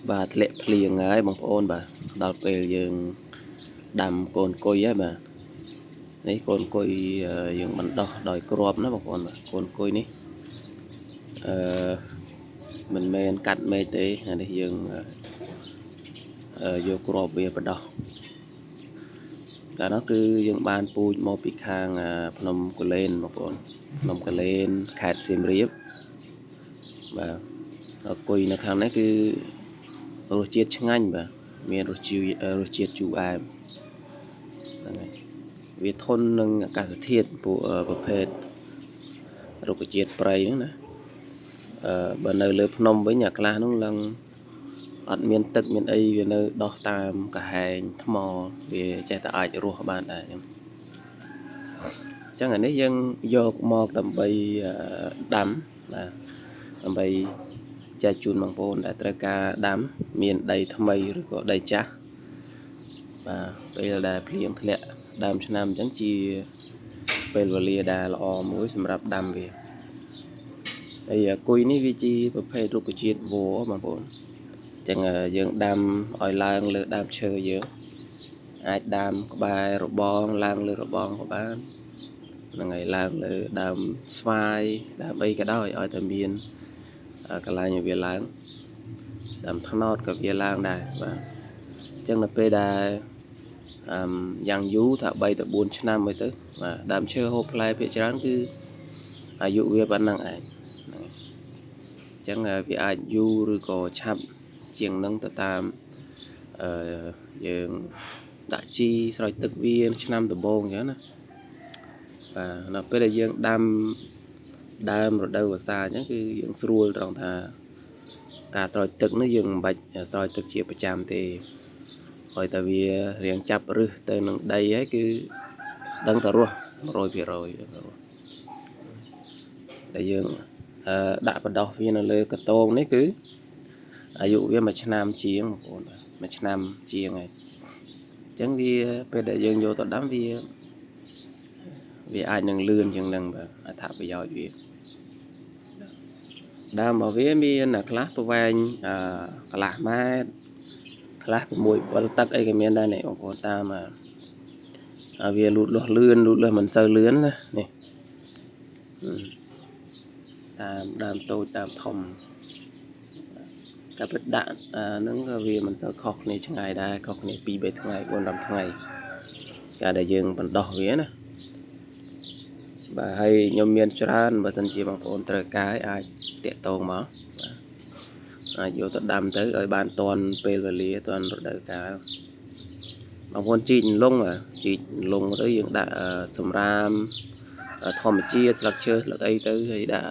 បាទធ្លាក់ភ្លៀងហើយបងប្អូនបាទដល់ពេលយើងដាំកូនគុយហើយបាទនេះកូនគុយយើងបណ្ដោះដោយគ្រាប់ណាបងប្អូនបាទកូនគុយនេះអឺមិនមែនកាត់មែកទេអានេះយើងយកគ្រាប់វាបណ្ដោះកាលនោះគឺយើងបានពូជមកពីខាងភ្នំគូលែនបងប្អូនភ្នំគូលែនខេត្តសៀមរាបបាទគុយនៅខាងនេះគឺរសជាតិឆ្ងាញ់បាទមានរសជាតិជូរអែមហ្នឹងហើយវាធន់នឹងអាកាសធាតុពួកប្រភេទរុក្ខជាតិព្រៃហ្នឹងណាបើនៅលើភ្នំវិញអាខ្លះហ្នឹងឡើងអត់មានទឹកមានអីវានៅដោះតាមកាហែងថ្មវាចេះតែអាចរស់បានដែរអញ្ចឹងអានេះយើងយកមកដើម្បីដាំបាទដើម្បីចែកជូនបងប្អូនដែលត្រូវការដាំមានដីថ្មីឬក៏ដីចាស់បាទពេលដែលភ្លៀងធ្លាក់ដើមឆ្នាំអញ្ចឹងជាពេលវេលាដែលល្អមួយសម្រាប់ដាំវាហើយគុយនេះវាជាប្រភេទរុក្ខជាតិវល្លិបងប្អូនអញ្ចឹងយើងដាំឲ្យឡើងលើដើមឈើយើងអាចដាំក្បែររបងឡើងលើរបងក៏បានហ្នឹងហើយឡើងលើដើមស្វាយដើមអីក៏ដោយឲ្យតែមានកន្លែងឲ្យវាឡើងដើមត្នោតក៏វាឡើងដែរបាទអញ្ចឹងនៅពេលដែលយ៉ាងយូរថា3ទៅ4ឆ្នាំអីទៅបាទដើមឈើហូបផ្លែភាគច្រើនគឺអាយុវាប៉ុណ្ណឹងឯងហ្នឹងអញ្ចឹងវាអាចយូរឬក៏ឆាប់ជាងនឹងទៅតាមយើងដាក់ជីស្រោចទឹកវាឆ្នាំដំបូងអញ្ចឹងណាបាទនៅពេលដែលយើងដាំដើមរដូវវស្សាអញ្ចឹងគឺយើងស្រួលត្រង់ថាការស្រោចទឹកនេះយើងមិនបាច់ស្រោចទឹកជាប្រចាំទេឲ្យតែវារៀងចាប់រឹសទៅនឹងដីហើយគឺដឹងតែរស់100%ដឹងតែរស់ដែលយើងដាក់បណ្ដោះវានៅលើកតងនេះគឺអាយុវា1ឆ្នាំជាងបងប្អូនបាទ1ឆ្នាំជាងហើយអញ្ចឹងវាពេលដែលយើងយកទៅដាំវាអាចនឹងលឿនជាងនឹងបាទអត្ថប្រយោជន៍វាដើមរបស់វាមានខ្លះប្រវែងកន្លះម៉ែត្រខ្លះ6 7ទឹកអីក៏មានដែរនេះបងប្អូនតាមវាលូតលាស់លឿនលូតលាស់មិនសូវលឿនណានេះតាមដើមតូចដើមធំតែពិតដាក់ហ្នឹងក៏វាមិនសូវខុសគ្នាឆ្ងាយដែរខុសគ្នា2 3ថ្ងៃ4 5ថ្ងៃកាលដែលយើងបណ្ដោះវាណាបាទហើយខ្ញុំមានច្រើនបើសិនជាបងប្អូនត្រូវការអាចតាក់ទងមកបាទអាចយកទៅដាំទៅឲ្យបានទាន់ពេលវេលាទាន់រដូវកាលបងប្អូនជីកលងបាទជីកលងទៅយើងដាក់សម្រាមធម្មជាតិស្លឹកឈើស្លឹកអីទៅហើយដាក់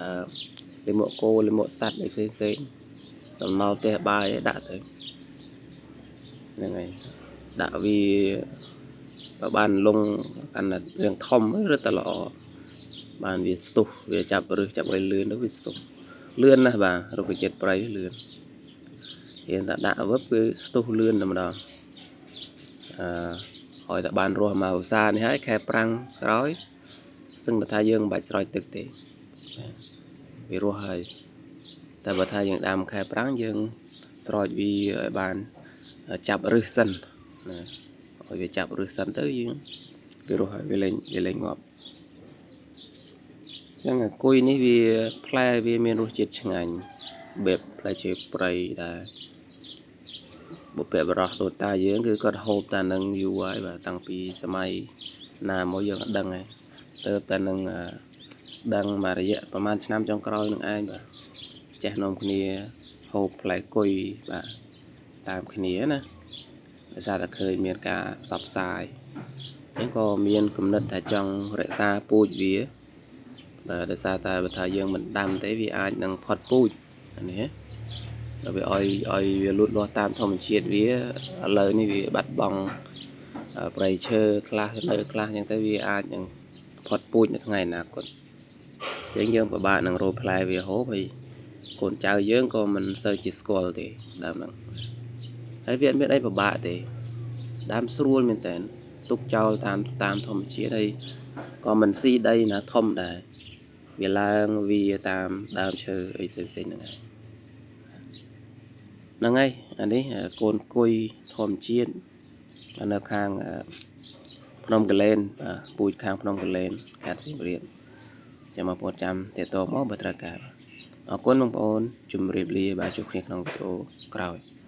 លាមកគោលាមកសត្វអីផ្សេងផ្សេងសំណល់ផ្ទះបាយឲ្យដាក់ទៅហ្នឹងហើយដាក់វាបើបានលងកាន់តែរឿងធំរឹតតែល្អបានវាស្ទុះវាចាប់រឹសចាប់ឲ្យលឿនទៅវាស្ទុះលឿនណាស់បាទរុក្ខជាតិព្រៃលឿនហ៊ានតែដាក់វឹបគឺស្ទុះលឿនតែម្ដងឲ្យតែបានរស់មកឧស្សាហ៍នេះហើយខែប្រាំងក្រោយសឹងតែថាយើងមិនបាច់ស្រោចទឹកទេបាទវារស់ហើយតែបើថាយើងដាំខែប្រាំងយើងស្រោចវាឲ្យបានចាប់រឹសសិនណាឲ្យវាចាប់រឹសសិនទៅយើងវារស់ហើយវាលែងងាប់ចឹងគុយនេះវាផ្លែវាមានរសជាតិឆ្ងាញ់បែបផ្លែឈើព្រៃដែរបុព្វបុរសដូនតាយើងគឺគាត់ហូបតែនឹងយូរហើយបាទតាំងពីសម័យណាមកយើងអត់ដឹងហើយទៅតែនឹងដឹងមួយរយៈប្រហែលឆ្នាំចុងក្រោយនឹងឯងបាទចេះនាំគ្នាហូបផ្លែគុយបាទតាមគ្នាណាដោយសារតែឃើញមានការផ្សព្វផ្សាយអញ្ចឹងក៏មានគំនិតថាចង់រក្សាពូជវាបាទដោយសារតែបើថាយើងមិនដាំទេវាអាចនឹងផុតពូជអានេះដល់វាឲ្យវាលូតលាស់តាមធម្មជាតិវាឥឡូវនេះវាបាត់បង់ព្រៃឈើខ្លះនៅខ្លះអញ្ចឹងទៅវាអាចនឹងផុតពូជនៅថ្ងៃអនាគតអញ្ចឹងយើងពិបាកនឹងរកផ្លែវាហូបហើយកូនចៅយើងក៏មិនសូវជាស្គាល់ទេដើមហ្នឹងហើយវាអត់មានអីពិបាកទេដើមស្រួលមែនតើទុកចោលតាមធម្មជាតិហើយក៏មិនស៊ីដីណាធំដែរវាឡើងវាតាមដើមឈើអីផ្សេងៗហ្នឹងហើយ។ ហ្នឹងហើយអានេះកូនគុយធម្មជាតិនៅខាងភ្នំគូលែនបាទពូជខាងភ្នំគូលែនខេត្តសៀមរាបចាំបងប្អូនចាំទាក់ទងមកបើត្រូវការអរគុណបងប្អូនជម្រាបលាបាទជួបគ្នាក្នុងវីដេអូក្រោយ។